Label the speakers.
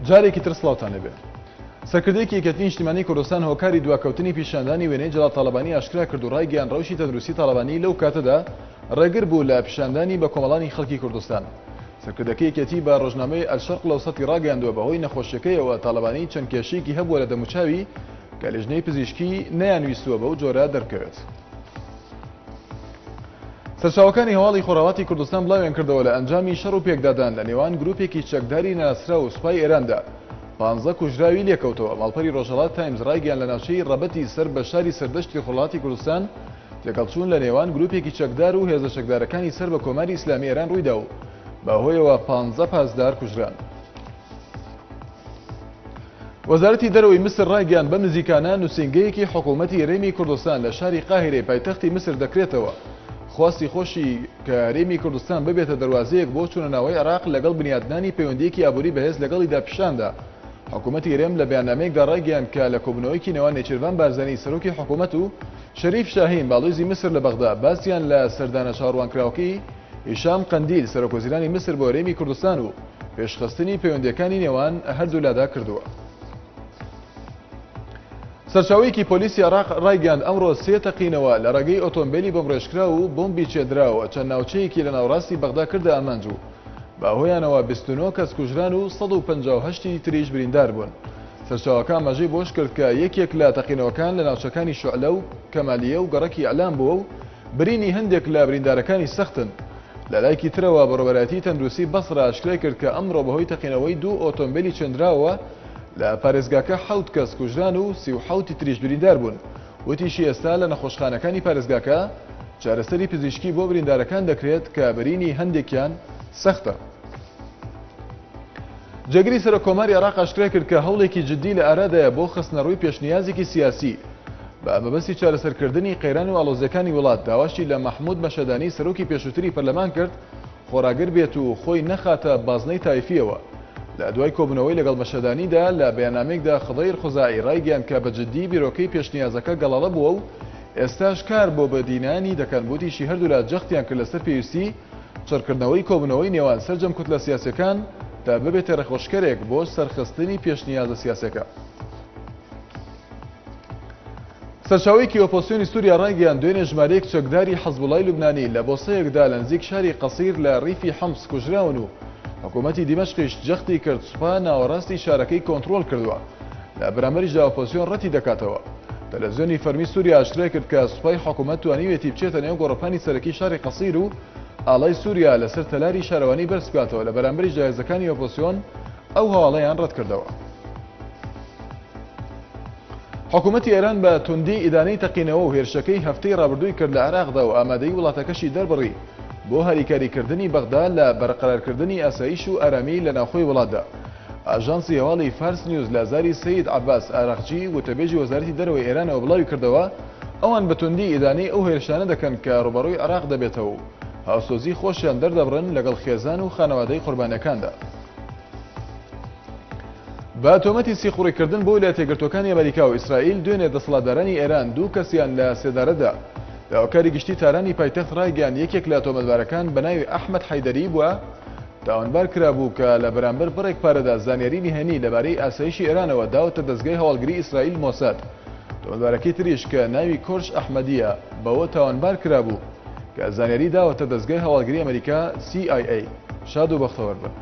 Speaker 1: جارێکی تر سڵاوتان لێبێ. سەرکردەیەکی یەکێتی نیشتیمانی کوردستان هۆکاری دواکەوتنی پیشاندانی وێنەی جەلال تاڵەبانی ئاشکرا کرد و ڕایگەیاند ڕەوشی تەندروستی تاڵەبانی لەو کاتەدا ڕێگر بوو لە پیشاندانی بە کۆمەڵانی خەڵکی کوردستان. سەرکردەکەی یەکێتی بە ڕۆژنامەی ئەلشەرق الاوسطی ڕاگەیاندووە بەهۆی نەخۆشیەکەیەوە تاڵەبانی چەند کێشەیەکی هەبووە لە دەموچاوی کە لیژنەی پزیشکی نەیانویستووە بەو جۆرە دەربکەوێت. سەرچاوەکانی هەواڵی خۆرهەڵاتی کوردستان بڵاویان کردەوە لە ئەنجامی شەڕ و پێکدادان لە نێوان گروپێکی چەکداری نەناسراو و سوپای ئێراندا پانزە کوژراوی لێکەوتەوە. ماڵپەری ڕۆژهەڵات تایمز ڕایگەیاند لە ناوچەی ڕەبەتی سەر بە شاری سەردەشتی خۆرهەڵاتی کوردستان تێکەڵچوون لە نێوان گروپێکی چەکدار و هێزە چەکدارەکانی سەر بە کۆماری ئیسلامی ئێران ڕوویدا و بەهۆیەوە پانزە پاسدار کوژران. وەزارەتی دەرەوەی میسر ڕایگەیاند، بەم نزیکانە نووسینگەیەکی حکوومەتی هەرێمی کوردستان لە شاری قاهیرەی پایتەختی میسر دەکرێتەوە، خواستی خۆشی کە هەرێمی کوردستان ببێتە دەروازەیەک بۆ چوونەناوەی عێراق لەگەڵ بنیاتنانی پەیوەندییەکی ئابووری بەهێز لەگەڵیدا پیشاندا. حکوومەتی هەرێم لە بەیاننامەیەکدا ڕایگەیاند کە لە کۆبوونەوەیەکی نێوان نێچیرڤان بارزانی سەرۆکی حکوومەت و شەریف شاهین باڵیۆزی میسر لە بەغدا باسیان لە سەردانە چاوەڕوانکراوەکەی هیشام قەندیل، سەرۆکوەزیرانی میسر بۆ هەرێمی کوردستان و پێشخستنی پەیوەندییەکانی نێوان هەردوولادا کردووە. سەرچاوەیەکی پۆلیسی عێراق ڕایگەیاند، ئەمڕۆ سێ تەقینەوە لە ڕێگەی ئۆتۆمبێلی بۆمبڕێژکراو و بۆمبی چێندراوەوە چەند ناوچەیەکی لە ناوەڕاستی بەغدا کردە ئامانج و بەهۆیانەوە 29 کەس کوژران و 158 ی تریش بریندار بوون. سەرچاوەکە ئاماژەی بەوەشکرد کە یەکێک لە تەقینەوەکان لە ناوچەکانی شوعلە و کەمالییە و گەڕەکی ئیعلام بووە و برینی هەندێک لە بریندارەکانی سەختن. لەلایەکی ترەوە بەڕێوەبەرایەتی تەندروستی بەسرە ئاشکرای کرد کە ئەمڕۆ بەهۆی تەقینەوەی دوو ئۆتۆمبێلی چێندراوەوە لە پارێزگاکە حەوت کەس کوژران و 37 ی تریش بریندار بوون. وتیشی ئێستا لە نەخۆشخانەکانی پارێزگاکە چارەسەری پزیشکی بۆ بریندارەکان دەکرێت کە برینی هەندێکیان سەختە. جێگری سەرۆک کۆماری عێراق ئاشکرای کرد کە هەوڵێکی جددی لە ئارادایە بۆ خستنەڕووی پێشنیازێکی سیاسی بە مەبەستی چارەسەرکردنی قەیران و ئاڵۆزییەکانی وڵات، داواشی لە مەحمود مەشهەدانی سەرۆکی پێشووتری پەرلەمان کرد خۆڕاگر بێت و خۆی نەخاتە بازنەی تایفییەوە. لە دوای کۆبوونەوەی لەگەڵ مەشهەدانیدا لە بەیاننامەیەکدا خضەیر خوزاعی ڕایگەیاند کە بە جددی بیرۆکەی پێشنیازەکە گەڵاڵە بووە و ئێستاش کار بۆ بەدینانی دەکەن، وتیشی هەردوولا جەختیان کرد لەسەر پێویستی چڕکردنەوەی کۆبوونەوەی نێوان سەرجەم کوتلە سیاسیەکان تا ببێتە ڕێخۆشکەرێک بۆ سەرخستنی پێشنیازە سیاسیەکە. سەرچاوەیەکی ئۆپۆزسیۆنی سووریا ڕایگەیاند، دوێنێ ژمارەیەک چەکداری حەزبوڵای لوبنانی لە بۆسەیەکدا لە نزیک شاری قەسیر لە ڕیفی حومس کوژراون و حکوومەتی دیمەشقیش جەختی کرد سوپا ناوەڕاستی شارەکەی کۆنتڕۆڵ کردووە. لە بەرامبەریشدا ئۆپۆزسیۆن ڕەتی دەکاتەوە. تەلەفزیۆنی فەرمی سووریا ئاشکرای کرد کە سوپای حکوومەت توانیویەتی بچێتە نێو گۆڕەپانی سەرەکی شاری قەسیر و ئاڵای سووریا لەسەر تەلاری شارەوانی بەرز بکاتەوە، لە بەرامبەریشدا هێزەکانی ئۆپۆزسیۆن ئەو هەواڵەیان ڕەتکردەوە. حکوومەتی ئێران بە توندی ئیدانەی تەقینەوە و هێرشەکەی هەفتەی ڕابردووی کرد لە عێراقدا و ئامادەیی وڵاتەکەشی دەربڕی بۆ هاریکاریکردنی بەغدا لە بەرقەرارکردنی ئاسایش و ئارامی لە ناوخۆی وڵاتدا. ئاژانسی هەواڵی فارس نیوز لە زاری سەید عەباس ئاراقچی وتەبێژی وەزارەتی دەرەوەی ئێرانەوە بڵاویکردەوە، ئەوان بە توندی ئیدانەی ئەو هێرشانە دەکەن کە ڕووبەڕووی عێراق دەبێتەوە و هاوسۆزی خۆشیان دەردەبڕن لەگەڵ خێزان و خانەوادەی قوربانیەکاندا. بە تۆمەتی سیخوڕیکردن بۆ ویلایەتە یەکگرتووەکانی ئەمەریکا و ئیسرائیل، دوێنێ دەسەڵاتدارانی ئێران دوو کەسیان لە سێدارە دا. داواکاری گشتی تارانی پایتەخت ڕایگەیاند یەکێک لە تۆمەتبارەکان بە ناوی ئەحمەد حەیدەری بووە، تاوانبار کرابوو کە لە بەرامبەر بڕێک پارەدا زانیاری نهێنی لەبارەی ئاسایشی ئێرانەوە داوەتە دەزگای هەواڵگری ئیسرائیل مۆساد. تۆمەتبارەکەی تریش کە ناوی کۆرش ئەحمەدییە بەوە تاوانبار کرابوو کە زانیاری داوەتە دەزگای هەواڵگری ئەمەریکا سی ئای ئەی. شاد و بەختەوەر بن.